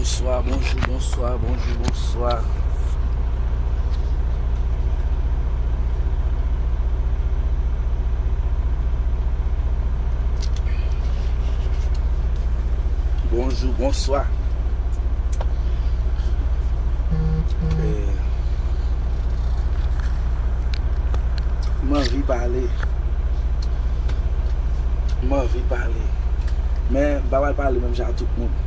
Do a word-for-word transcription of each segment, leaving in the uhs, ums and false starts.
Bonswa, bonjou, bonswa, bonjou, bonswa. Bonjou, bonswa. Eh, m anvi pale. M anvi pale. Men, m pa pral pale menm jan ak tout moun.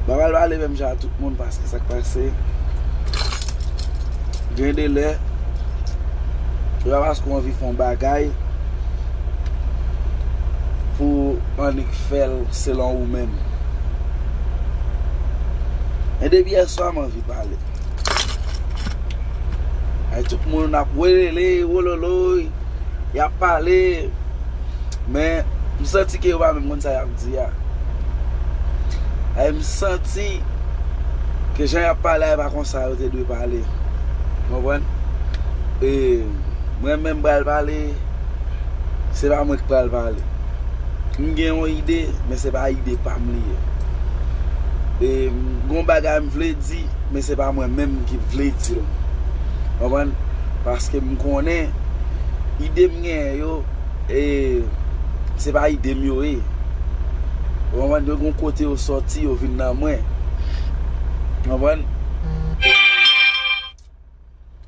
M pa pral pale menm jan ak tout moun paske sa k pase, gen de lè, se pa paske w anvi fè yon bagay pou w annik fè l selon ou menm. Men depi yèswa, m anvi pale. Ay, tout moun ap welele, wololoy, y ap pale, men m santi ke yo pa menm konn sa y ap di a. Ay, m santi ke jan y ap pale a, e pa konsa yo te dwe pale. Ou konprann? E mwen menm pral pale, se pa mwen ki pral pale. M gen yon ide, men se pa ide pa m li ye. E m gen yon bagay m vle di, men se pa mwen menm ki vle di l. Konprann? Paske m konnen ide m genyen yo, e se pa ide m yo ye. Ou konprann? Yo gen yon kote yo sòti, yo vin nan mwen. Konprann?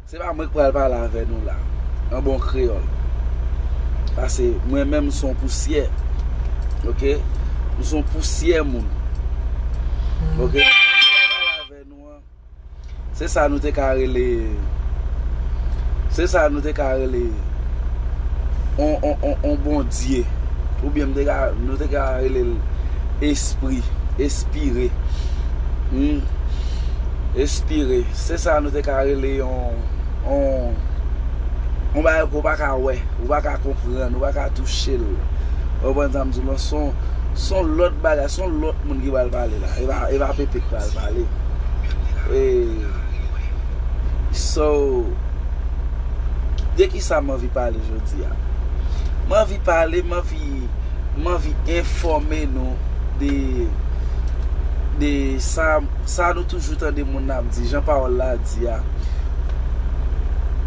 Se pa mwen k pral pale avè nou la, an bon kreyòl. Paske mwen menm, m se yon pousyè. Oke? M se yon pousyè moun. Oke? Mwen pral pale avè nou an. Se sa nou te ka rele, se sa nou te ka rele on, on, on, on Bondye. Oubyen m te ka, nou te ka rele l espri, espire. Hmm. Espire. Se sa nou te ka rele yon, yon, yon bagay ke w pa ka wè, ou pa ka konprann, ou pa ka touche l. Ou konprann sa m di w lan? Se yon, se yon lòt bagay, se yon lòt moun ki pral pale la. E pa, e pa Pepe k pral pale. E, so, de ki sa m anvi pale jodi a? M anvi pale, m anvi, m anvi enfòme nou de, de sa, sa nou toujou tande moun ap di, jan pawòl la di a.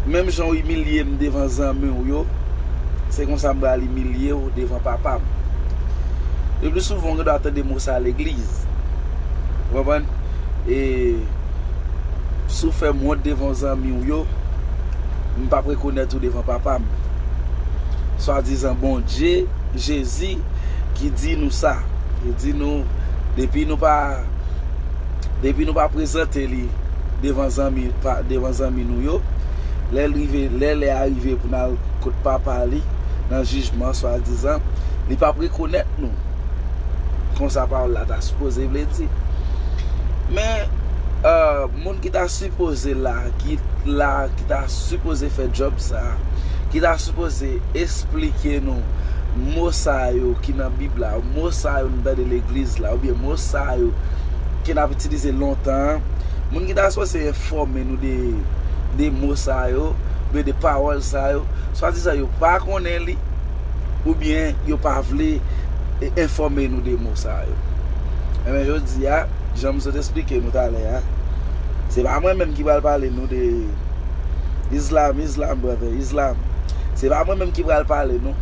Menm jan w imilye m devan zanmi w yo, se konsa m pral imilye w devan papa m. Le pli souvan, w gen dwa tande mo sa legliz. Ou konprann? E si w fè m wont devan zanmi w yo, m p ap rekonèt ou devan papa m. Swadizan Bondye, Jezi, ki di nou sa. Ki di nou, depi nou pa, depi nou pa prezante li devan zanmi, pa, devan zanmi nou yo, lè l rive, lè lè a rive pou n al kot papa li nan jijman, swadizan, li p ap rekonèt nou. Konsa pawòl la ta sipoze vle di. Men, euh, moun ki ta sipoze la, ki la, ki ta sipoze fè djòb sa, ki ta sipoze esplike nou mo sa yo ki nan Bib la, mo sa yo nou tande legliz la, oubyen mo sa yo ke n ap itilize lontan an, moun ki ta sipoze enfòme nou de, de mo sa yo, oubyen de pawòl sa yo, swadizan yo pa konnen li, oubyen yo pa vle e, enfòme nou de mo sa yo. Enben, jodi a, jan m sot esplike nou talè a, se pa mwen menm ki pral pale nou de Islam, Islam, brother, Islam. Se pa mwen menm ki pral pale nou.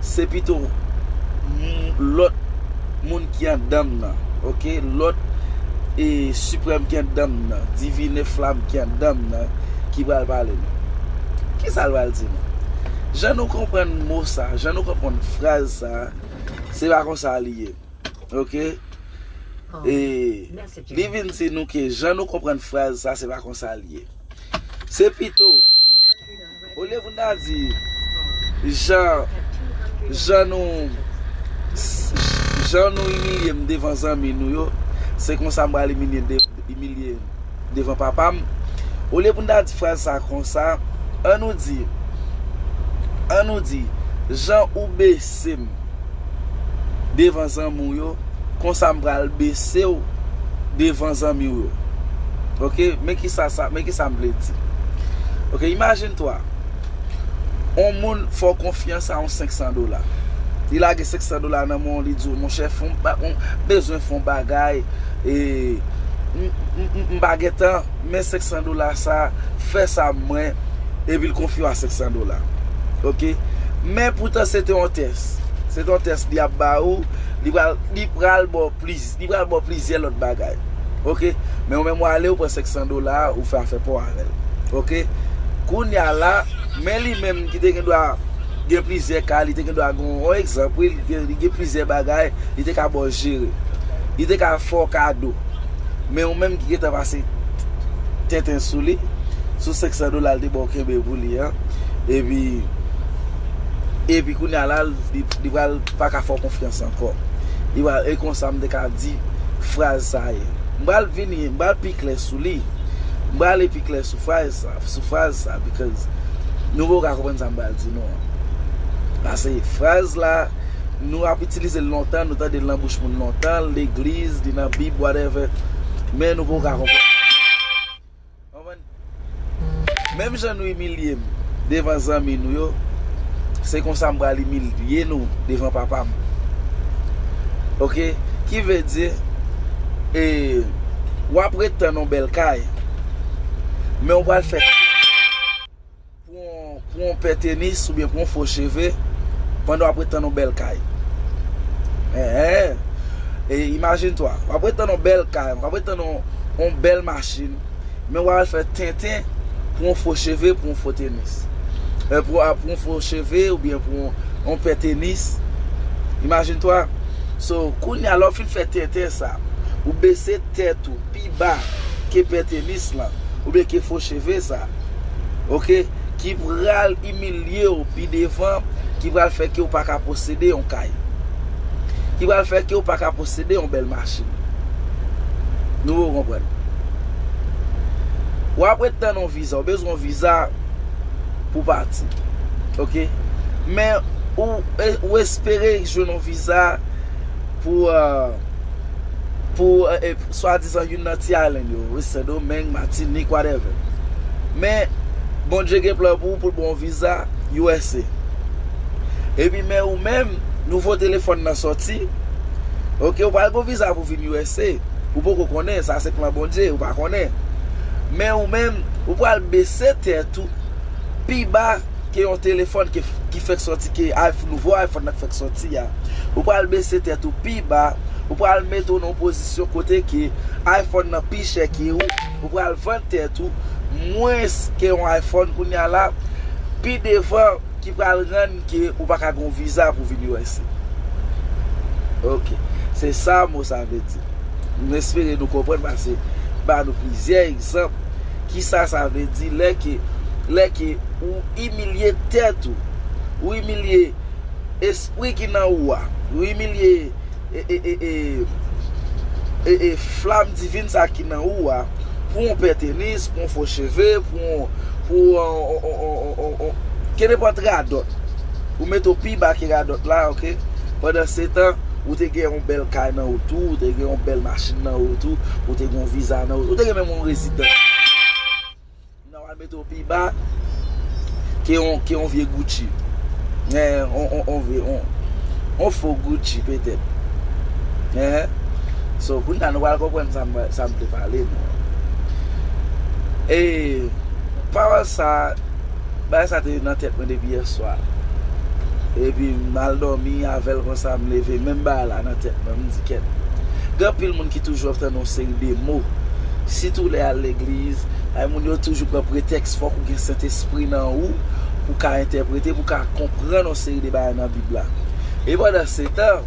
Se pito m-, lòt moun ki anndan m nan, oke? Lòt, e, siprèm ki anndan m nan, divine flam ki anndan m nan, ki pral pale nou. Kisa l pral di nou? Jan nou konprann mo sa, jan nou konprann fraz sa, se pa konsa li ye. Oke? E, li vin di nou ke jan nou konprann fraz sa, se pa konsa li ye. Se pito, olye pou n ta di, jan, jan nou, jan nou imilye m devan zanmi nou yo, se konsa m pral imilye de-, imilye devan papa m. Olye pou n ta di fraz sa konsa, ann nou di, ann nou di, jan ou bese m devan zanmi w yo, konsa m pral bese w devan zanmi w yo. Oke? Men kisa sa, men kisa m vle di. Oke, imajine twa, on moun fè w konfyans a yon senk san dola. Li lage senk san dola nan men w, li di w, monchè, fè yon ba-, m bezwen fè yon bagay, e, m, m, m, m pa gen tan, men senk san dola sa, fè sa mwen, epi l konfye w a senk san dola. Oke? Men poutan se te yon tès. Se te yon tès li ap ba ou, li pral, li pral ba w pliz-, li pral ba w plizyè lòt bagay. Oke? Men ou menm w ale, ou pran senk san dola a, ou fè afè pa w avè l. Oke? Kounye a la, men li menm ki te gen dwa gen plizyè kay, li te gen dwa gen yon egzanp, wi, li gen, li gen plizyè bagay, li te ka ba w jere. Li te ka fè w kado. Men ou menm ki gentan pase tenten sou li, sou senk san dola l te ba w kenbe pou li an. Epi, epi kounye a la, li, li pral pa ka fè w konfyans ankò. Li pral, e konsa m te ka di fraz sa ye. M pral vini, m pral pi klè sou li. M pral ale pi klè sou fraz sa, sou fraz sa, because nou poko ka konprann sa m pral di nou an. Paske fraz la, nou ap itilize l lontan, nou tande l nan bouch moun lontan, legliz, li nan Bib, whatever. Men nou poko ka konprann. Konprann? Menm jan nou imilye m devan zanmi nou yo, se konsa m pral imilye nou devan papa m. Oke? Ki vle di, e, w ap ret tann yon bèl kay, men w pral fè pou yon, pou yon pè tenis oubyen pou yon fo cheve pandan w ap ret tann yon bèl kay. Enhen. E imajine twa, w ap ret tann yon bèl kay, w ap ret tann yon, yon bèl machin, men w al fè tenten pou yon fo cheve, pou yon fo tenis. E, pou, a, pou yon fo cheve oubyen pou yon, yon pè tenis. Imajine twa. So, kounye a, lè w fin fè tenten sa, ou bese tèt ou pi ba ke pè tenis lan, oubyen ke fo cheve sa, oke, ki pral imilye w pi devan, ki pral fè ke w pa ka posede yon kay, ki pral fè ke w pa ka posede yon bèl machin. Nou poko konprann. W ap ret tann yon viza, w bezwen yon viza pou pati. Oke? Men ou, e, ou espere jwenn yon viza pou, e, pou, e, e, swadizan youn nan ti island yo, wi, Sendomeng, Matinik, whatever. Men Bondye gen plan pou ou, pou l ba w yon viza U S A. Epi men ou menm, nouvo telefòn nan sòti. Oke, ou pral gen yon viza pou vin U S A. Ou poko konnen, sa se plan Bondye, ou pa konnen. Men ou menm, ou pral bese tèt ou pi ba ke yon telefòn ki, ki fèk sòti, ke iPhone, nouvo iPhone nan k fèk sòti a. Ou pral bese tèt ou pi ba, ou pral mete w nan yon pozisyon kote ke iPhone nan pi chè ke ou, ou pral vann tèt ou mwens ke yon iPhone kounye a la, pi devan ki pral rann ke ou pa ka gen yon viza pou vin U S A. Oke. Se sa mo sa vle di. M espere nou konprann, paske ba nou plizyè egzanp. Kisa sa vle di lè ke, lè ke ou imilye tèt ou, ou imilye espri ki nan ou a, ou imilye e, e, e, e, e, e flam divin sa ki nan ou a, pou yon pè tenis, pou yon fo cheve, pou yon, pou yon, yon, yon, yon, yon, yon, ke nenpòt radòt. Ou mete w pi ba ke radòt la, oke? Pandan se tan, ou te gen yon bèl kay nan ou tou, ou te gen yon bèl machin nan ou tou, ou te gen yon viza nan ou, ou te gen menm yon rezidans. Nan w al mete w pi ba ke yon, ke yon vye Gucci. Eh, on, on, on vye, on, on fo Gucci petèt. Eh, so, kounye a nou pral konprann sa m, sa m te pale nou. E pawòl sa, bagay sa te nan tèt mwen depi yèswa. Epi m al dòmi avè l konsa, m leve, menm bagay la nan tèt mwen, m di kèt. Gen anpil moun ki toujou ap tann yon seri de mo. Sitou lè y al legliz, ay moun yo toujou pran pretèks fòk ou gen Sentespri nan ou pou w ka entèprete, pou w ka konprann yon seri de bagay nan Bib la. E pandan se tan,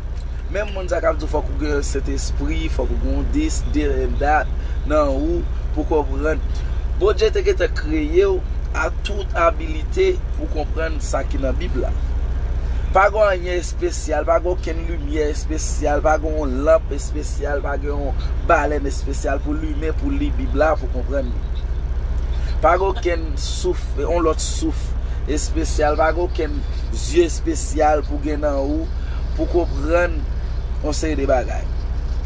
menm moun sa k ap di w fòk ou gen Sentespri, fòk ou gen yon this, this and that nan ou pou w konprann. Bondye te gentan kreye w a tout abilite pou w konprann sa ki nan Bib la. Pa gen anyen espesyal, pa gen okenn limyè espesyal, pa gen yon lanp espesyal, pa gen yon balèn espesyal pou limen, pou li Bib la, pou konprann li. Pa gen okenn souf, yon lòt souf espesyal, pa gen okenn zye espesyal pou gen nan ou, pou konprann yon seri de bagay.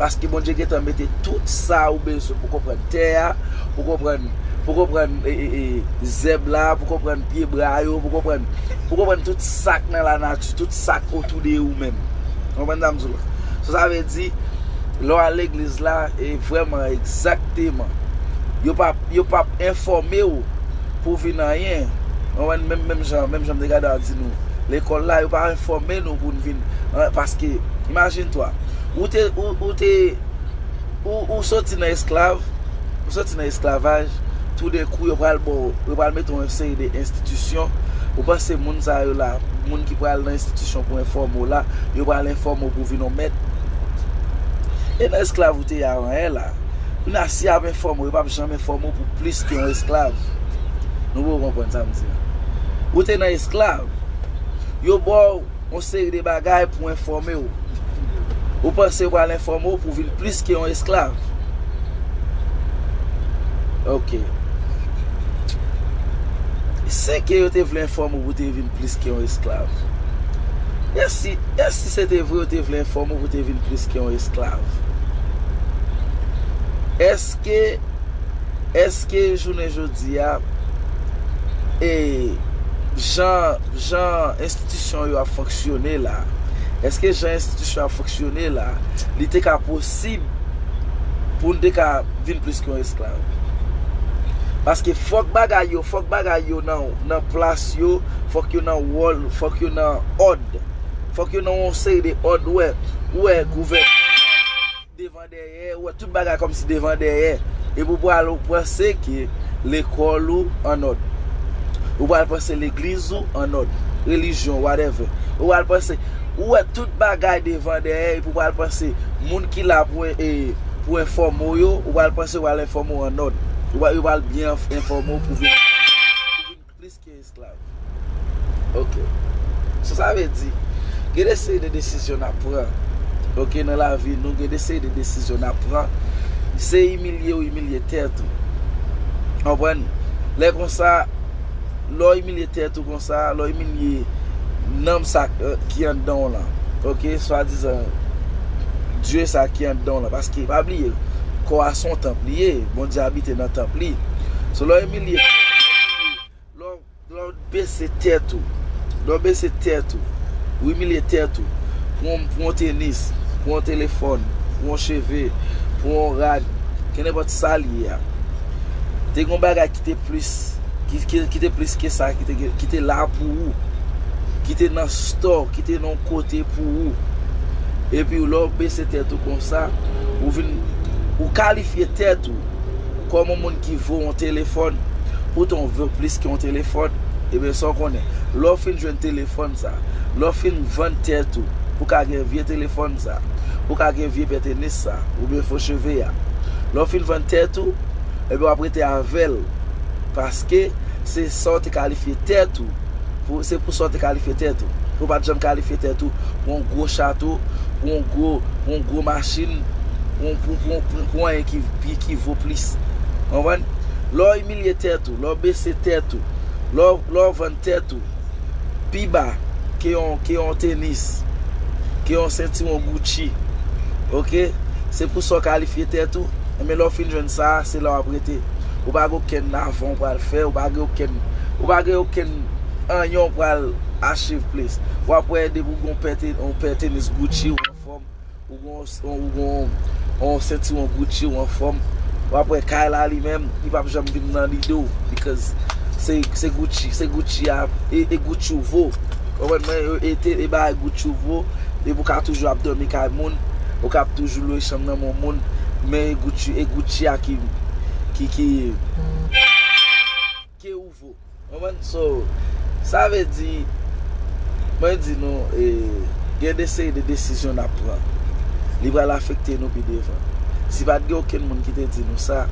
Paske Bondye gentan mete tout sa ou bezwen pou konprann tè a, pou konprann pou konprann e, e, e, zèb la, pou konprann pye bwa yo, pou konprann, pou konprann tout sa k nan lanati, tout sa k otou de ou menm. Ou konprann sa m di w la? So, sa vle di, lè w al legliz la, e vrèman, egzakteman, yo p ap, yo p ap enfòme w pou w vin anyen. Ou konprann? Menm, menm jan, menm jan m te gade a di nou, lekòl la, yo pa enfòme nou pou n vin, an, paske, imajine twa, ou te, ou, ou te, ou, ou soti nan esklav, ou soti nan esklavaj, toudenkou, yo pral ba w, yo pral mete w yon seri de enstitisyon. Ou panse moun sa yo la, moun ki pral nan enstitisyon pou enfòme w la, yo pral enfòme w pou vin yon mèt? E nan esklav ou te ye a, anyen la. Kounye a, si y ap enfòme w, yo p ap janm enfòme w pou plis ke yon esklav. Nou poko konprann sa m di a. Ou te nan esklav, yo ba w yon seri de bagay pou enfòme w. Ou panse yo pral enfòme w pou vin plis ke yon esklav? Ok. Se ke yo te vle enfòme w pou te vin plis ke yon esklav. E si, e si se te vre yo te vle enfòme w pou te vin plis ke yon esklav? Èske, èske jounen jodi a, e jan, jan enstitisyon yo ap fonksyone la, èske jan enstitisyon ap fonksyone la, li te ka posib pou n te ka vin plis ke yon esklav? Paske fòk bagay yo, fòk bagay yo nan, nan plas yo, fòk yo nan wòl, fòk yo nan òd. Fòk yo nan yon seri de òd, ou wè, ou wè gouvènman devan dèyè, ou wè tout bagay kòmsi devan dèyè. Epi w pral, ou panse ke lekòl ou an òd. Ou pral panse legliz ou an òd, relijyon, whatever. Ou pral panse, ou wè tout bagay devan dèyè, epi w pral panse moun ki la pou, e, pou enfòme w yo, ou pral panse yo pral enfòme w an òd. Yo pral, yo pral byen enf-, enfòme w pou vin, pou vin plis ke esklav. Ok. So, sa vle di, gen de seri de desizyon n ap pran. Ok, nan lavi nou, gen de seri de desizyon n ap pran. Se imilye ou imilye tèt ou. Konprann? Lè konsa, lè w imilye tèt ou konsa, lè w imilye nanm sa, eh, ki anndan w lan. Ok, swadizan Dye sa ki anndan w lan. Paske, pa bliye, kò a se yon tanp li ye. Bondye abite nan tanp li. So, lè w imilye, lè w, lè w bese tèt ou, lè w bese tèt ou, ou imilye tèt ou, pou yon, pou yon tenis, pou yon telefòn, pou yon cheve, pou yon rad, kenenpòt sa l ye a. Te gen yon bagay ki te plis, ki, ki, ki te plis ke sa, ki te, ki te la pou ou, ki te nan store, ki te nan yon kote pou ou. Epi lè w bese tèt ou konsa, ou vin, ou kalifye tèt ou kòm yon moun ki vo yon telefòn, poutan w vo plis ke yon telefòn, ebyen sa w konnen. Lè w fin jwenn telefòn sa, lè w fin vann tèt ou pou ka gen vye telefòn sa, pou ka gen vye pè tenis sa, oubyen fo cheve a. Lè w fin vann tèt ou, ebyen w ap rete avè l. Paske se sa w te kalifye tèt ou. Pou, se pou sa w te kalifye tèt ou. Ou pa t janm kalifye tèt ou pou yon gwo chato, pou yon gwo, pou yon gwo machin, pou, pou, pou, pou, pou anyen ki, ki, ki vo plis. Konprann? Lè w imilye tèt ou, lè w bese tèt ou, lè w, lè w vann tèt ou pi ba ke yon, ke yon tenis, ke yon sentiwon Gucci. Ok? Se pou sa w kalifye tèt ou. Enben, lè w fin jwenn sa, se la w ap rete. Ou pa gen okenn avan w pral fè, ou pa gen okenn, ou pa gen okenn anyen w pral achieve plis. W ap wè depi w gen yon pè te-, yon pè tenis Gucci, ou anfòm, ou gen yon, ou gen yon, yon sentiwon Gucci, ou anfòm. W ap wè kay la li menm, li p ap janm vin nan lide w, because se, se Gucci, se Gucci a, e, e Gucci w vo. Ou konprann mwen? E, e te, e bagay Gucci w vo, e pou w ka toujou ap dòmi kay moun, ou ka ap toujou lwe chanm nan men yon moun, men e Gucci, e Gucci a ki, ki, ki, ke ou vo. Konprann? So, sa vle di, mwen di nou, e, gen de seri de desizyon n ap pran. Li pral afekte nou pi devan. Si pa t gen okenn moun ki te di nou sa,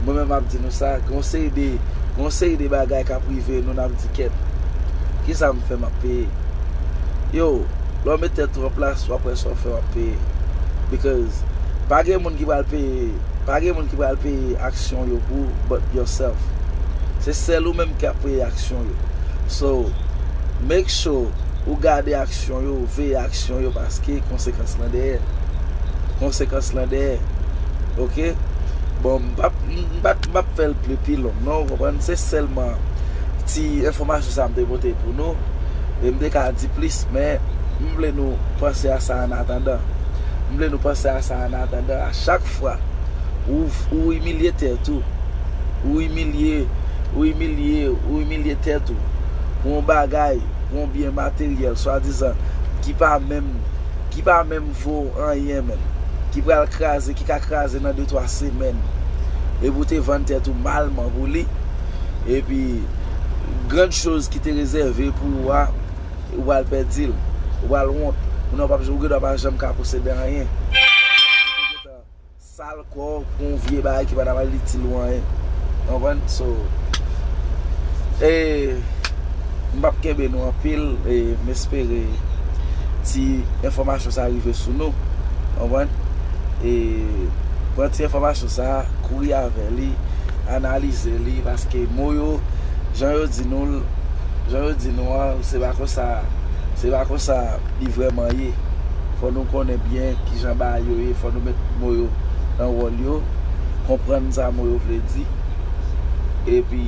mwen menm m ap di nou sa, gen yon seri de, gen yon seri de bagay k ap rive nou, n ap di, "Kèt, kisa m fè m ap peye?" Yo, lè w met tèt ou an plas, w ap wè sa w fè w ap peye. Because pa gen moun ki pral peye, pa gen moun ki pral peye aksyon yo pou ou but yourself. Se sèl ou menm k ap peye aksyon yo. So, make sure ou gade aksyon yo, ou veye aksyon yo paske konsekans lan dèyè. Konsekans lan dèyè. Ok? Bon, m p ap, m p ap, m p ap fè l pli pi long, non, w konprann? Se sèlman ti enfòmasyon sa a m te pote pou nou. E m te ka di plis, men m vle nou panse a sa an atandan. M vle nou panse a sa an atandan. A chak fwa ou, ou imilye tèt ou, ou imilye, ou imilye, ou imilye tèt ou pou yon bagay, pou yon byen materyèl, swadizan, ki pa menm, ki pa menm vo anyen menm, ki pral kraze, ki ka kraze nan de twa semèn, epi w te vann tèt ou malman pou li, epi grann choz ki te rezève pou ou a, ou pral pèdi l, ou pral wont. Ou nan p ap, ou gendwa pa janm ka posede anyen. Sal kò w pou yon vye bagay ki pa t ap itil ou anyen. Konprann? So, e, m p ap kenbe nou anpil, e, m espere ti enfòmasyon sa rive sou nou. Konprann? E, pran ti enfòmasyon sa, kouri avè li, analize li, paske mo yo, jan yo di nou l, jan yo di nou an, se pa konsa, se pa konsa li vrèman ye. Fò nou konnen byen kijan bagay yo ye, fò nou met mo yo nan wòl yo, konprann sa mo yo vle di, epi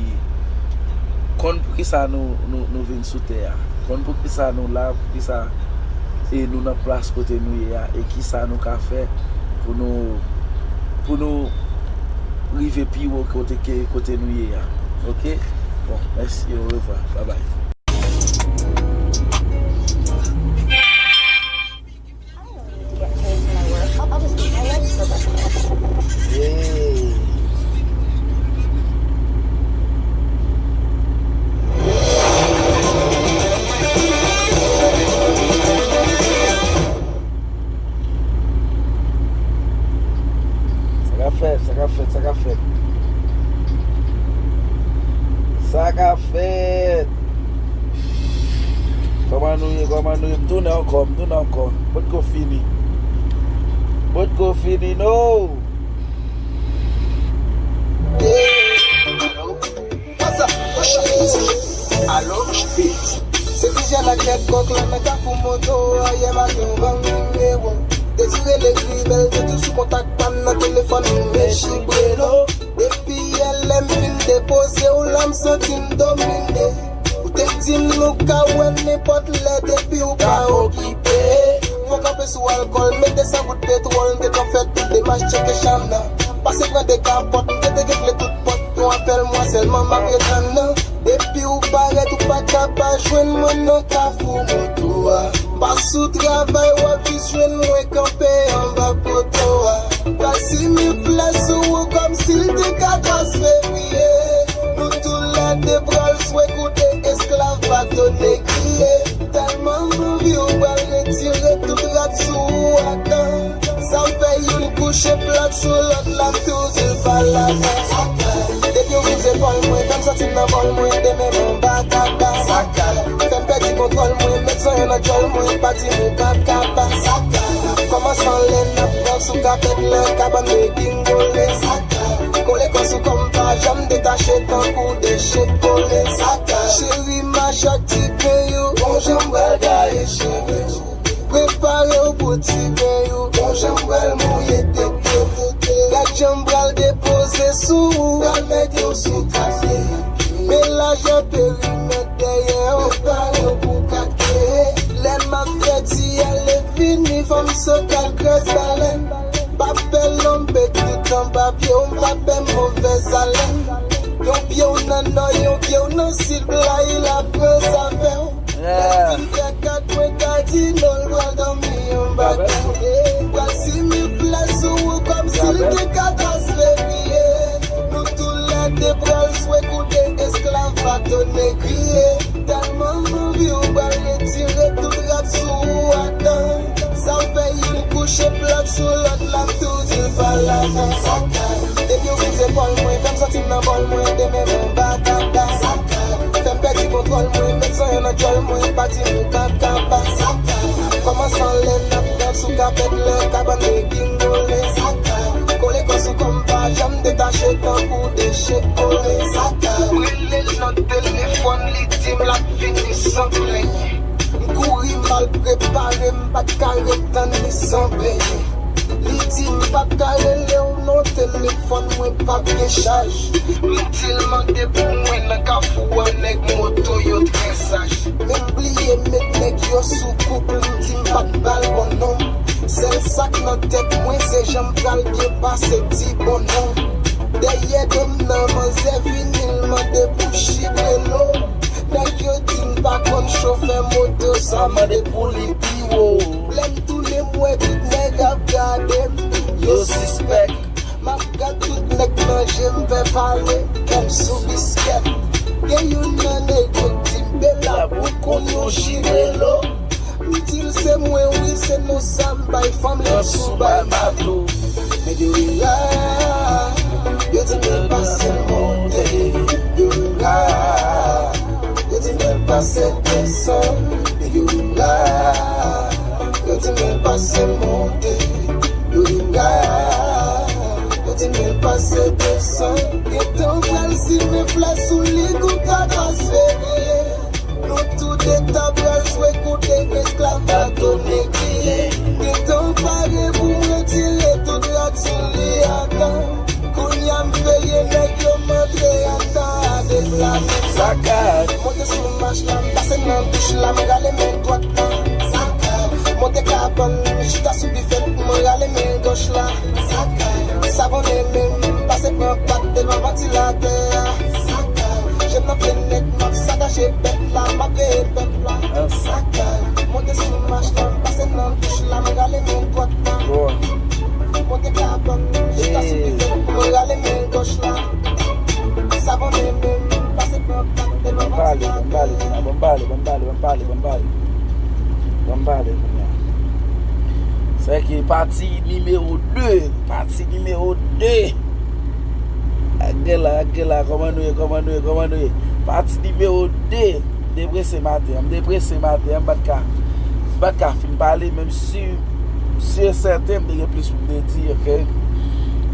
konn poukisa nou, nou, nou vin sou tè a, konn poukisa nou la, poukisa e nou nan plas kote nou ye a, e kisa nou ka fè pou nou, pou nou rive pi wo kote ke, kote nou ye a. Oke? Bon, mèsi, orevwa, babay. Hey. Sa k ap fèt, sa k ap fèt, sa k ap fèt? Sa k ap fèt? Kòman nou ye, kòman nou ye? M tounen ankò, m tounen ankò. Potko fini. Potko fini, no! Alo? Se ti jèn ak kèk kòk la nan kafou moto a, yè maten yon banm nimewo. Dezire Legri bèl, te toujou kontak pa m nan telefòn, mechi brelo. Depi yè lè m fin depoze w la, m santi m domine. Ou te di m nou ka wè nenpòt lè depi w pa okipe. Fò kanpe sou alkòl, mete san goud petwòl, m te pran fè tout demach tcheke chanm nan. Pase pran de kapòt, m te te gen kle tout pòt, yon apèl mwa sèlman m ap retann nan. Depi w parèt, ou pa ka pa jwenn mwen nan kafou moto a. M pa sou travay, w ap jis jwenn mwen kanpe anba poto a. Pral simen flè sou ou kòmsi l te katòz fevriye. Nou toulède pral swe kou de esklav bato negriye. Tèlman m anvi w pral retire tout rad sou ou atan. Sa fè youn kouche plat sou lòt la, m tou di l pa ladan. Depi w sou zepòl mwen, fè m santi m nan bòl mwen, demen m anba kaba. Fè m pèdi kontwòl mwen, met zanyon nan djòl mwen, pa di m ou p ap kaba. Kòmanse anlè n ap pran sou kapèt lè kabann de gingole. Kole kò sou kò m pa janm detache tankou deche kole. Cheri, mache ak ti pen yo, bon jan m pral gaye cheve w. Prepare w pou ti pen yo, bon jan m pral mouye tete. Gad jan m pral depoze sou ou, pral mete w sou kafye. Men lajan perimèt dèyè w, prepare w pou kake. Lè m ap fè ti ale vini, fò m sot al krèz balèn. M p ap pè lonbe toutan pa pye w, m p ap pè movèz alèn. Yon pye w nan nò, yon pye w nan sid, blayi la pran zafè w. Lè m fin fè kat mwen ka di non, l pral dòmi anba kou. Pral simen flè sou ou kòmsi l te katòz fevriye. Nou toulède pral swe kou de esklav bato negriye. Tèlman m anvi w pral retire tout rad sou ou atan. Sa fè youn kouche plat sou lòt la, m tou di l pa ladan. Depi w sou zepòl mwen, fè m santi m nan bòl mwen, demen m anba kaba. Fè m pèdi kontwòl mwen, met zanyon nan djòl mwen, pa di m ou p ap kaba. Kòmanse anlè n ap pran sou kapèt lè kabann de gingole. Kole kò sou kò m pa janm detache tankou deche kole. Rele l nan telefòn, li di m l ap vini san plenyen. M kouri mal prepare, m pa t ka ret tann li san benyen. Li di m p ap ka rele w non, Telefòn mwen pa t gen chaj. M di l mande pou mwen nan kafou a, nèg moto yo trè saj. Men m bliye met nèg yo sou kou pou m di m pa t ba l bon non. Sèl sa k nan tèt mwen se jan m pral byen pase ti bon non. Dèyè do m nan manzè vini l mande pou chibwelo. Nèg yo di m pa konn chofè moto sa mande pou li pi wo. Lè m tounen m wè tout nèg ap gade m, yo sispèk. M ap gad tout nèg nan je m fè pale, kè m sou biskèt. Gen youn nan nèg yo k di m bela pou konn yon chibwelo. M di l se mwen wi, se non sa m bay fanm li sou bay mato. Nèg yo ri la, yo di m bèl pase monte. Yo ri la, yo di m bèl pase desann. Nèg yo ri la, yo di m bèl pase monte. Yo ri la, yo di m bèl pase desann. Gentan w pral simen flè sou li kou katwaz fevriye. Nou toude ta pral jwe kou de esklav bato negriye. Gentan w pare pou m retire tout rad sou li atan. Kounye a m peye nèg yo m antre atan a deplase. Sakaj. Monte sou mach la, m pase nan douch la, m rale men dwat la. Sakaj. Monte kabann, m chita sou bifèt, m rale men gòch la. Sakaj. Savonnen men m, m pase pran pat devan vantilatè a. Sakaj. Je m nan fenèt, m ap sakaje bèt la, m ap veye pèp la. Sakaj. Monte sou mach la, m pase nan douch la, m rale men dwat la. Monte kabann, m chita sou bifèt, m rale men gòch la. Savonnen men m, m pase pran pat devan vantilatè a. Ban m pale, ban m pale, ban m pale, ban m pale, ban m pale. Ban m pale kounye a. Sèke pati nimewo de, pati nimewo de. Ak gen la, ak gen la, kòman nou ye, kòman nou ye, kòman nou ye? Pati nimewo de, deprese maten an, m deprese maten an, m pa t ka, m pa t ka fin pale, menm si, si e sèten, m te gen plis pou m te di, oke?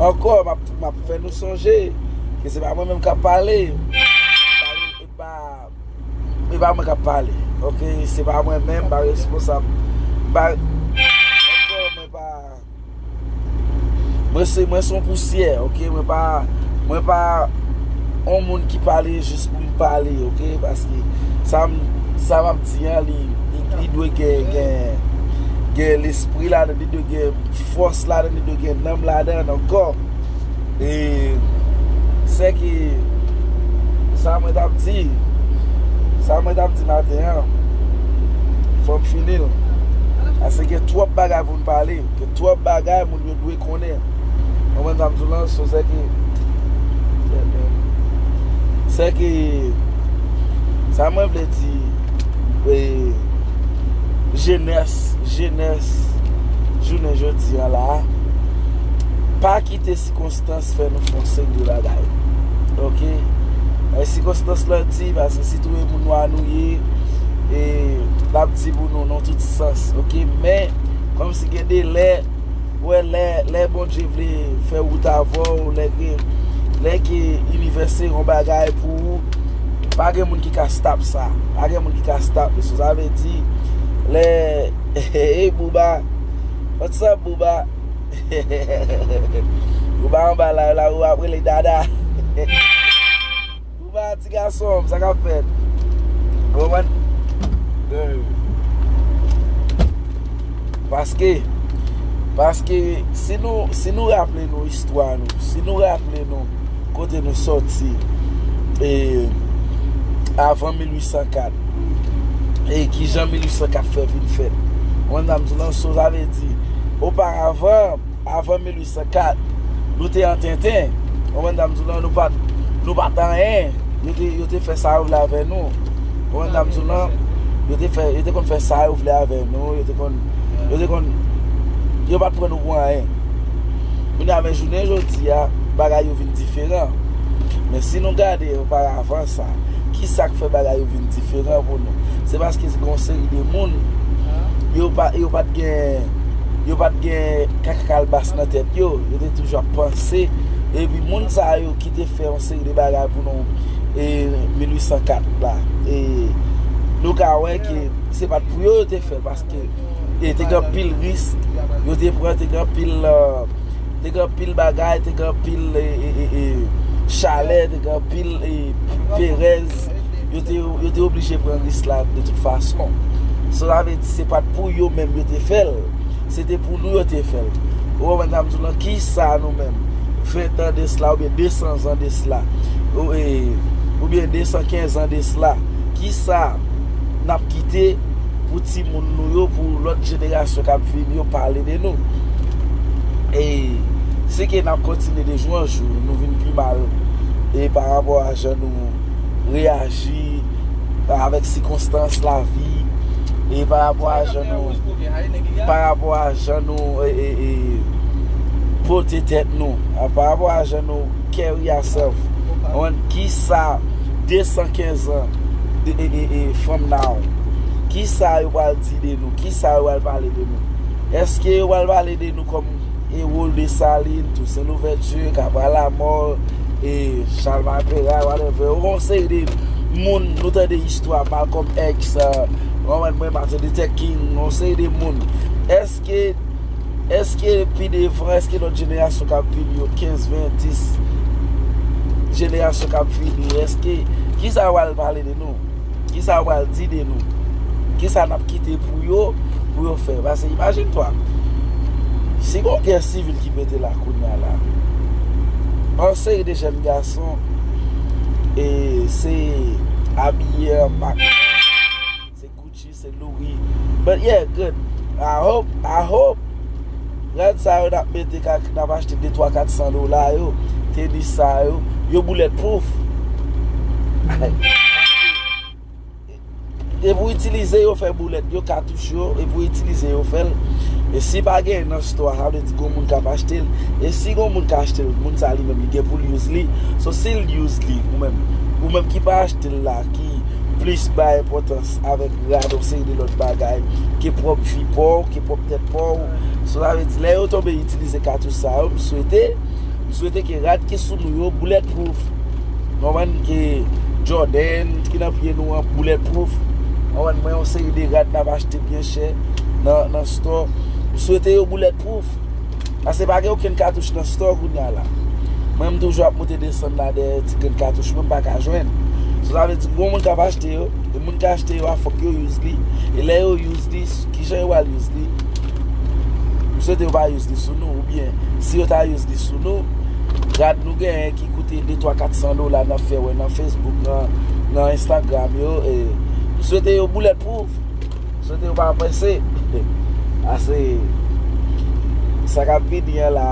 Ankò, m ap, m ap fè nou sonje ke se pa mwen menm k ap pale. E pa, e pa mwen k ap pale, oke? Se pa mwen menm, m pa responsab. M pa, ankò, mwen pa, mwen se, mwen se yon pousyè, oke? Mwen pa, mwen pa yon moun ki pale jis pou m pale, oke? Paske sa m, sa m ap di an, li, li, li dwe gen, gen, gen lespri ladan, li dwe gen fòs ladan, li dwe gen nanm ladan ankò. E sèke sa mwen t ap di, sa mwen t ap di maten an, fò m fini l. Paske gen twòp bagay pou n pale, gen twòp bagay moun yo dwe konnen. Konprann sa m di w lan, so sèke, sèke sa mwen vle di, e, jenès, jenès jounen jodi an la, pa kite sikonstans fè nou fè yon seri de bagay. Oke? E sikonstans lan di, paske si tou e moun nwa nou ye, e, l ap di pou nou nan tout sans. Oke? Men, kòmsi gen de lè, ou wè, lè, lè Bondye vle fè wout avè w, lè ke, lè ke inivè se yon bagay pou ou, pa gen moun ki ka stop sa. Pa gen moun ki ka stop li. So, sa vle di, lè, hey, Bouba, what's up, Bouba? Bouba anba la, la, ou ap rele Dada. Bouba, ti gason m, sa k ap fèt? Ou konprann? Paske, paske si nou, si nou raple nou istwa nou, si nou raple nou kote nou sòti, e, avan mil uit san kat, e kijan mil uit san kat fè vin fèt. Ou konprann sa m di w lan? So, sa vle di, oparavan, avan mil uit san kat, nou te an tenten. Ou konprann sa m di w lan? Nou pa t, nou pa t anyen. Yo te, yo te fè sa yo vle avè nou. Ou konprann sa m di w lan? Yo te fè, yo te konn fè sa yo vle avè nou. Yo te konn, yo te konn, yo pa t pran nou pou anyen. Kounye a, men jounen jodi a, bagay yo vin diferan. Men si nou gade oparavan sa, ki sa k fè bagay yo vin diferan pou nou? Se paske se gen yon seri de moun, yo pa, yo pa t gen, yo pa t gen kaka kalbas nan tèt yo, yo te toujou ap panse. Epi moun sa yo ki te fè yon seri de bagay pou nou, e, mil uit san kat la, e, nou ka wè ke se pa t pou yo yo te fè l, paske, e, te gen anpil risk yo te pran, te gen anpil, e, Te gen anpil bagay, te gen anpil e, e, e, e, chalè, te gen anpil e, perèz. Yo te, yo te oblije pran risk la de tout fason. So, sa vle di se pa t pou yo menm yo te fè l. Se te pou nou yo te fè l. Ou konprann sa m di w lan? Kisa nou menm, ven tan de sla oubyen de san zan de sla, ou, e, oubyen de san kenz an de sla, kisa n ap kite pou timoun nou yo, pou lòt jenerasyon k ap vini yo pale de nou? E si ke n ap kontinye de jou an jou, nou vin pi mal e pa rapò a jan nou reyaji avèk sikonstans lavi, e pa rapò a jan nou, pa rapò a jan nou e, e, e, pote tèt nou, a, pa rapò a jan nou carry ourselves. Konprann kisa de san kenz an e, e, e, e, from now, kisa yo pral di de nou? Kisa yo pral pale de nou? Èske yo pral pale de nou kòm e, wòl Desalin, Tousen Louvèti, Kabral Lamò, e, Chalmay Peray, whatever? Yon seri de moun, nou tande istwa Malcolm X, e, ou konprann mwen, Martin Luther King, yon seri de moun. Èske, èske pi devan, èske lòt jenerasyon k ap vini yo, kenz, ven, dis jenerasyon k ap vini, èske, kisa yo pral pale de nou? Kisa yo pral di de nou? Kisa n ap kite pou yo, pou yo fè? Paske imajine twa, si gon gè sivil ki mete la kounye a la, yon seri de jèn gason, e se abiye an mak, se Gucci, se Louis. But yeah, good. I hope, I hope rad sa yo n ap mete, ka, n ap achte de twa kat san dola yo, tenis sa yo, yo bulletproof. E pou itilize yo fè boulèt yo, katouch yo, e pou itilize yo fè l. E si pa gen nan store a, sa vle di gon moun k ap achte l. E si gon moun k achte l, moun sa li menm li gen pou l use li. So si l use li, ou menm, ou menm ki pa achte l la, ki plis bay enpòtans avèk rad, yon seri de lòt bagay, ke pwòp vi pa w, ke pwòp tèt pa w. So sa vle di lè yo tonbe itilize katouch sa yo, m swete, m swete ke rad ki sou nou yo bulletproof. Konprann? Ke Jordan ki nan pye nou an bulletproof. Konprann? Mwen, yon seri de rad n ap achte byen chè nan, nan store. M swete yo bulletproof. Paske pa gen okenn katouch nan store kounye a la. Mwen, m toujou ap monte desann la dèyè ti grenn katouch mwen, m pa ka jwenn. So sa vle di gon moun k ap achte yo, e moun k achte yo a, fòk yo use li. E lè yo use li, kijan yo pral use li? M swete yo pa use li sou nou, oubyen si yo ta use li sou nou, rad nou genyen ki koute de, twa, kat san dola n ap fè wè nan Facebook, nan, nan Instagram yo, e m swete yo bulletproof. M swete yo pa prese. Paske sa k ap vini an la,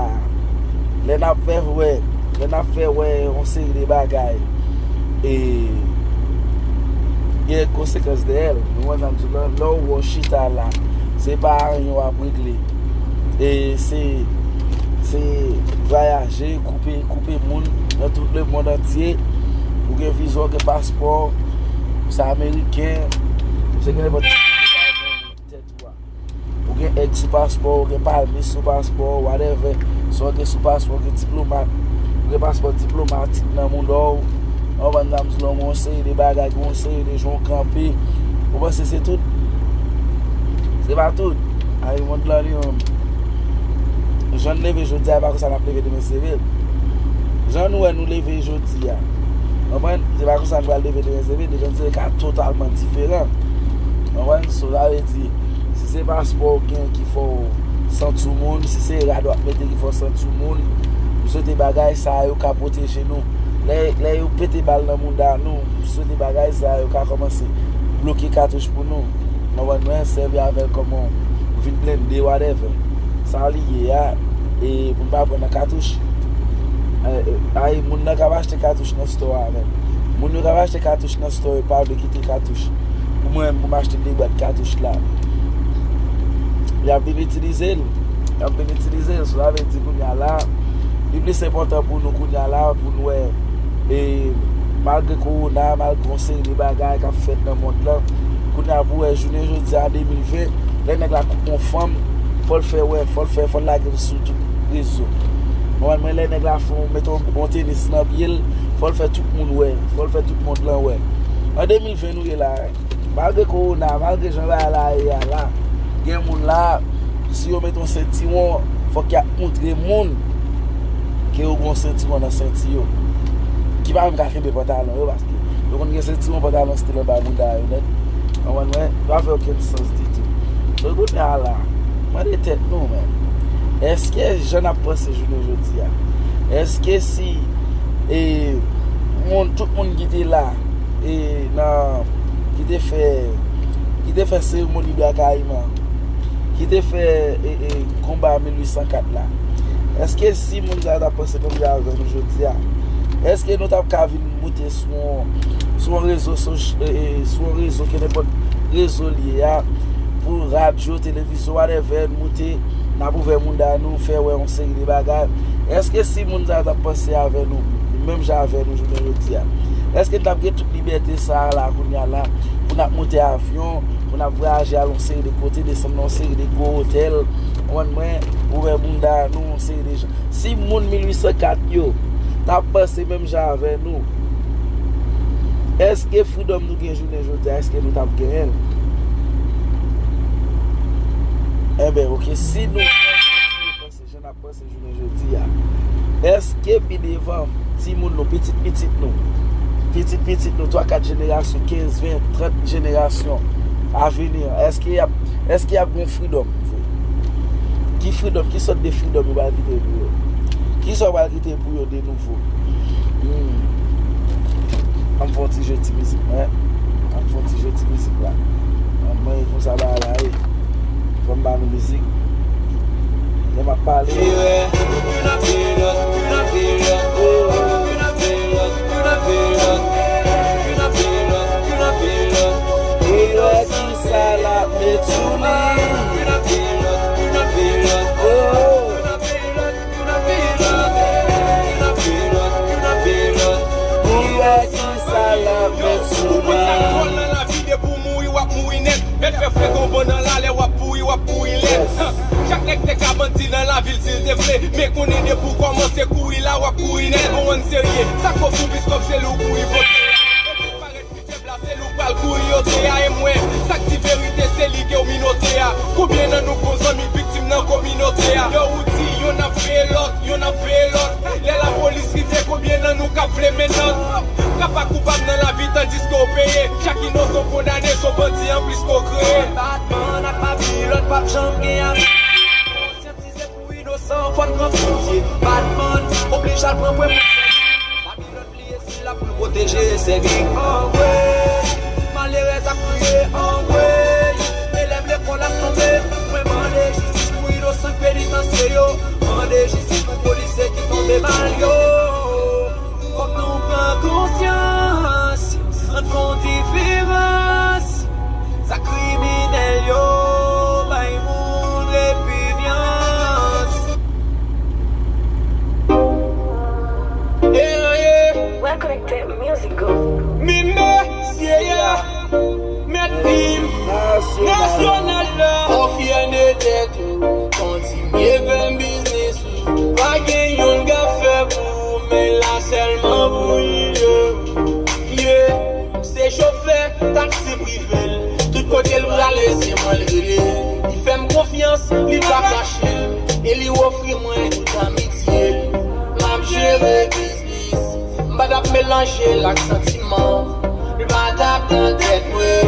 lè n ap fè wè, lè n ap fè wè yon seri de bagay, e gen konsekans dèyè l. Nou konn sa m di w lan, lè w wè w chita la, se pa anyen w ap regle. E se, se vwayaje, koupe, koupe moun nan tout lemonn antye. Ou gen viza, ou gen paspò, ou se ameriken, ou se gen nenpòt tèt ou a. Ou gen èg sou paspò, ou gen palmis sou paspò, whatever. Sa w gen sou paspò, ou gen diplomat, ou gen paspò diplomatik nan mouda w. Ou konprann sa m di w lan, yon seri de bagay, yon seri de jan w kanpe. Ou panse se tout? Se pa tout. Ay, mond lan li menm. Jan n leve jodi a, e pa konsa n ap leve demen, se vre. Jan nou wè nou leve jodi a, konprann? Se pa konsa n pral leve demen, se vre. Demen, se ka totalman diferan. Konprann? So, sa vle di, si se paspò w gen ki fè w santi w moun, si se rad w ap mete ki fè w santi w moun, m swete bagay sa yo ka pwoteje nou. Lè, lè yo pete bal nan mouda nou, m swete bagay sa yo ka kòmanse bloke katouch pou nou. Konprann mwen? Sèvi avè l kòman w vin blende, whatever. Sa li ye a, e pou n pa pran nan katouch. E, e, ay, moun nan k ap achte katouch nan store a menm. Moun yo k ap achte katouch nan store yo pa vle kite katouch pou mwen, pou m achte de bwat katouch la. Y ap vin itilize l. Y ap vin itilize l. So, sa vle di kounye a la, li plis enpòtan pou nou kounye a la, pou nou wè, e malgre kowona, malgre yon seri de bagay k ap fèt nan mond lan, kounye a pou wè jounen jodi a, de mil ven, lè nèg la koupe yon fanm, fò l fè wè, fò l fè, fò l lage l sou tout rezo. Konprann mwen? Lè nèg la fè yon, mete yon bon tenis nan pye l, fò l fè tout moun wè, fò l fè tout mond lan wè. An de mil ven nou ye la, malgre kowona, malgre jan bagay la ye a la, gen moun la, si yo mete yon sentiwon, fòk y ap montre moun. ke yo gen yon sentiwon nan senti yo, ki pa menm ka kenbe pantalon yo, paske yo konn gen sentiwon pantalon still anba bounda yo nèt. Konprann mwen? Li pa fè okenn sans ditou. So, kounye a la, mande tèt nou, men, èske jan n ap panse jounen jodi a, èske si, e, moun, tout moun ki te la, e, nan, ki te fè, ki te fè seremoni Bwa Kayiman, ki te fè, e, e, konba mil uit san kat la, èske si moun sa yo t ap panse menm jan avè nou jodi a, èske nou t ap ka vin moute sou yon, sou yon rezo soch-, e, e, sou yon rezo, ke nenpòt rezo li ye a, pou radyo, televizyon, whatever, moute, n ap ouvè bounda nou, fè wè yon seri de bagay? Èske si moun sa yo t ap panse avè nou, menm jan avè nou jounen jodi a, èske n t ap gen tout libète sa a la, kounye a la, pou n ap monte avyon, pou n ap vwayaje al yon seri de kote, desann nan yon seri de gwo otèl, konprann mwen, ouvè bounda nou, yon seri de jan. Si moun mil uit san kat yo t ap panse menm jan avè nou, èske freedom nou gen jounen jodi a, èske nou t ap genyen l? Enben, oke, si nou kontinye panse jan n ap panse jounen jodi a, èske pi devan, timoun nou, pitit pitit nou, pitit pitit nou, twa kat jenerasyon, kenz, ven, trant jenerasyon a vini an, èske y ap, èske y ap gen freedom vre? Ki freedom, ki sòt de freedom yo pral kite pou yo? Ki sa yo pral kite pou yo de nouvo? Hmm. Ann fè yon ti je ti mizik mwen. Ann fè yon ti je ti mizik la. Ann mwen konsa bagay la ye. Fò m ba nou mizik. Lè m ap pale. Kilè ki sa l ap met sou li? Oh. Kilè ki sa l ap met sou li? Depi w mouri, w ap mouri nèt. Mèt fè fregon bon nan lalè, w ap pouri, w ap pouri lèd. Chak nèg te ka bandi nan lavil si l te vle. Men konnen depi w kòmanse kouri la, w ap kouri nèt. Bon, ann serye, sa k fou plis kòb se li w kouri vote. Epi parèt pi fèb la, se li w pral kouri ote a. E mwen, sa k di verite, se li ke w minote a. Konbyen nan nou gon zanmi k viktim nan kominote a? Yo, ou di, yonn ap veye lòt, yonn ap veye lòt. Lè lapolis rive, konbyen nan nou k ap vle men nòt? K ap pa koupab nan lavi tandiske w peye. Chak inosan w kondane, se yon bandi anplis ke w kreye. Batman ak Babilòn p ap janm gen avi. Konsyantize pou inosan, fò n pran pwemye. Batman oblije al pran pwemye. Babilòn bliye si l la pou l pwoteje sèvi. Anmwey, malerèz ap kriye, anmwey. Elèv lekòl ap tonbe. Mwen mande jistis pou inosan k penitansye yo. Mande jistis pou polisye ki tonbe bal yo. Fòk nou pran konsyans, ann fè yon diferans. Sa kriminèl yo bay moun repinyans. Eye. Well connected music group. Min mesye ya. Mèt lim nasyonal la. Konfye de tèt ou, kontinye fè biznis ou. Pa gen youn k ap fè pou ou, men la sèlman pou li ye. Yeah, m se chofè taksi prive l. Tout kote l prale, se mwen l rele. Li fè m konfyans, li pa kache l. E li ofri mwen tout amitye l. M ap jere biznis. M pa t ap melanje l ak santiman. Li pa t ap nan tèt mwen.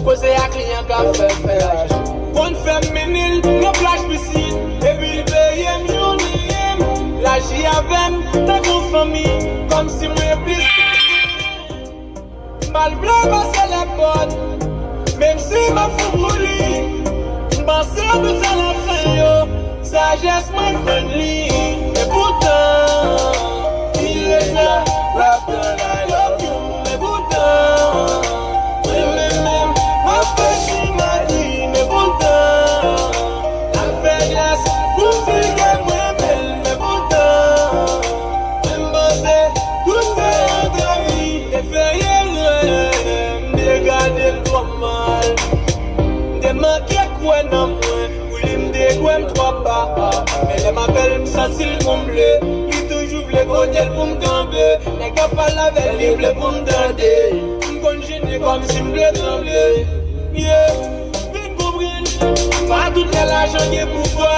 Koze ak kliyan k ap fè l fè lajan. Konn fè m mennen l nan plaj pisin. Epi l peye m jounen m. L aji avè m tankou fanmi. Kòmsi mwen plis. M pa t vle pase lèpòt, menm si m ap fou pou li. M panse tout sa l ap fè yo, sajès mwen jwenn li. Men poutan, li ret la, l ap tann I love you. Men poutan, mwen menm menm, m ap fè chimadi. Men poutan, l ap fè glas pou m di ke m renmen l. Men poutan, mwen m panse tout se yon trayi. Te fè erè, m te gade l twò mal. M te manke kwè nan mwen, pou li m te kwè m twò ba. Men lè m apèl, m santi l konble. Li toujou vle kote l pou m kanpe. Nèg k ap pale avè l, li vle pou m tande. M konn jennen kòmsi m vle tranble. Yeah, vin konprann. Pa tout lè lajan gen pouvwa.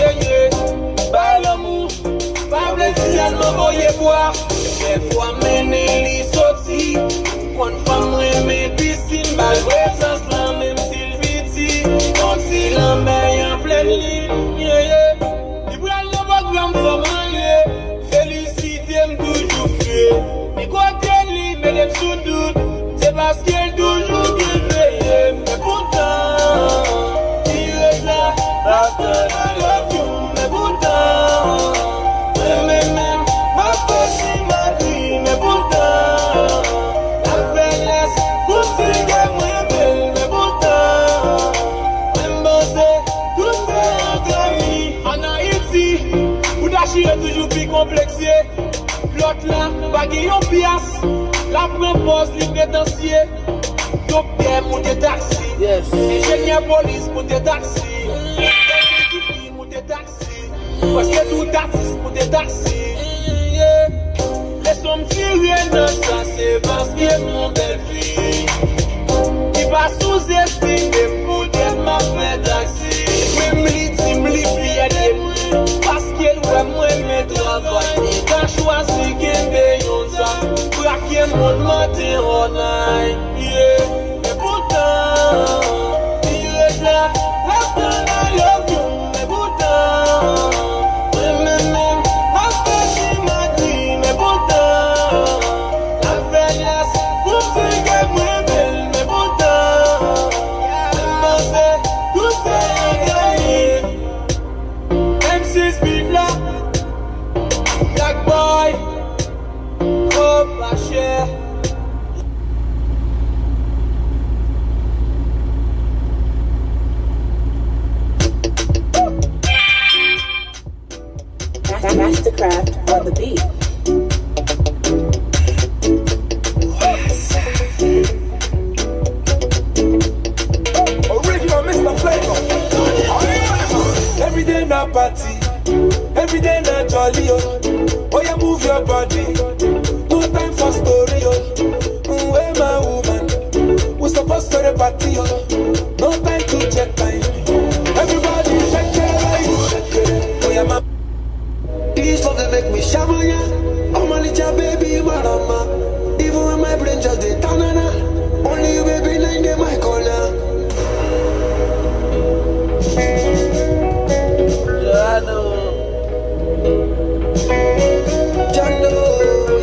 Yeah, yeah. Bay lanmou. Pa vle di Dèfwa mennen li soti. Konn fanm renmen pisin, bal prezans lan menm si l piti. Yon ti lanmè an plèn limyè. Li pral nan pwogram fò manje. Felisite m toujou fye. Men kote li mete m sou dout. Se paske l toujou byen peye m. Men poutan, li ret la, l ap tann I love you. Men poutan, mwen menm menm, m ap fè simagri. Men poutan, l ap fè lès pou m di ke m renmen l. Men poutan, mwen m panse tout se yon trayi. Ann Ayiti, pou ta chire toujou pi konplekse. Lòt la pa gen yon pyas, l ap pran pòz li pretansye. Doktè moute taksi, enjenyè polis moute taksi, moute taksi, prèske tout atis moute taksi. Leson m tire nan sa se paske m yon bèl fi ki pa souzestime m poutèt m ap fè taksi. Menm li di m li fyè de mwen paske l wè m renmen travay. Li ta chwazi kenbe yon zam, brake moun maten all night, yeah. Men poutan, li ret la, l ap tann I love you. Men poutan, mwen menm menm, m ap fè simagri. Men poutan, l ap fè lès pou m di ke m renmen l. Men poutan, mwen m panse tout se yon trayi. M six beat la, Black Boy, oh pa chè. Mastercraft on the beat. Original Mister Flavor. Every day na party, every day na jolly, oh. Oh yeah, move your body. No time for story, oh. Mm, where my woman? We supposed to the party, oh. No time to check time. Everybody shake your body. Oh yeah, my This love dey make me shamanya. Oh my little baby, marama. Even when my brain just dey tanana. Only you, baby, na in dey my corner. Jano,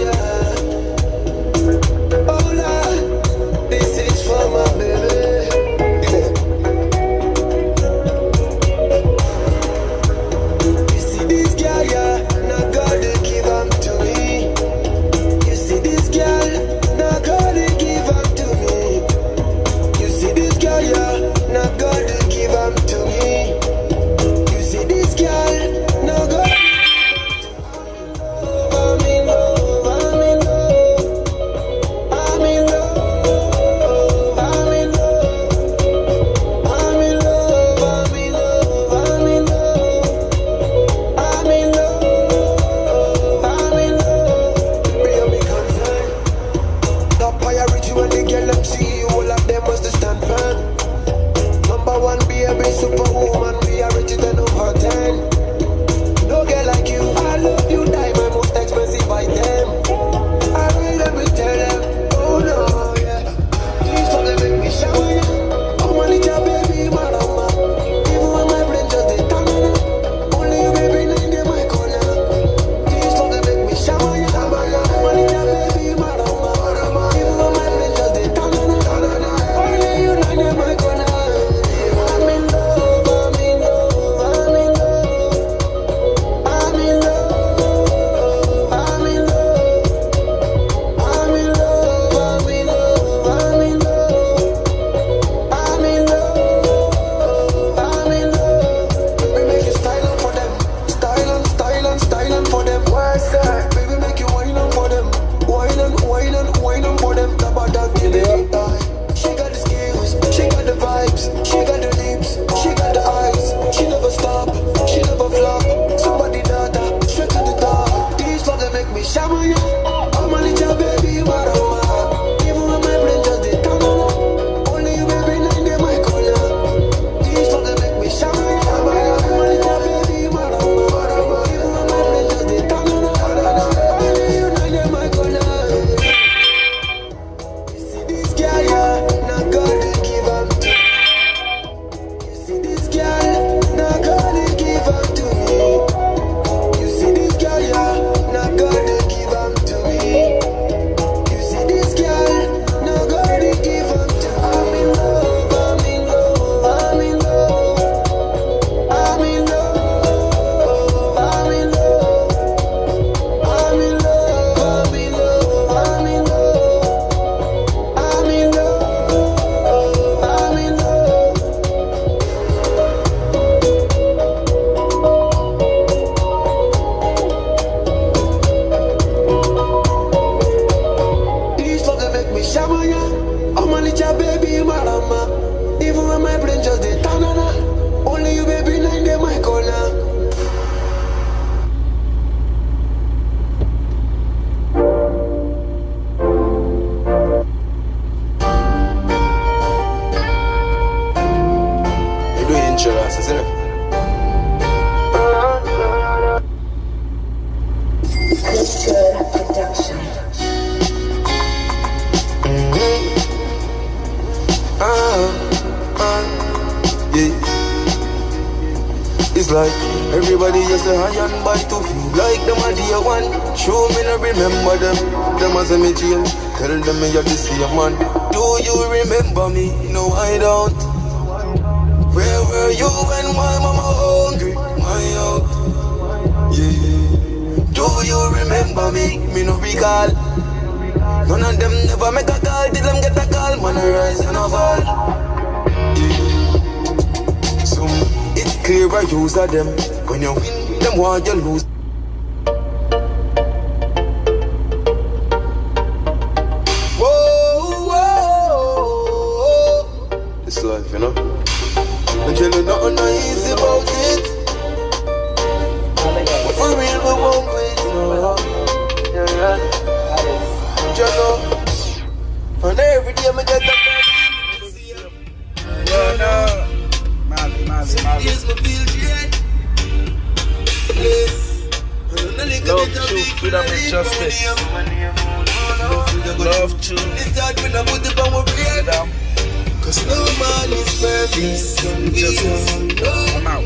yeah. Hola, this is for my baby. You see this girl, yeah, na God dey give am to me. You see this girl, Like everybody is a high and by to feel like dem a day one. True, mi nuh remember dem. Dem a seh mi jail. Tell dem mi a di same man. Do you remember me? No, I don't. Where were you when my mama hungry? My out. Yeah. Do you remember me? Mi nuh recall. None a dem never mek a call till dem get a call. Man a rise and a fall. Yeah. So it's clear a use a dem. When yuh win, dem want yuh lose. Whoa, whoa, whoa. It's life, yuh know. Mi tell yuh nothing nuh easy about it. But for real, we won't quit, no. Jah know. And every day mi get a Mali, Mali, Mali. Love, truth, freedom and justice. Love, truth, freedom, peace and justice. I'm out.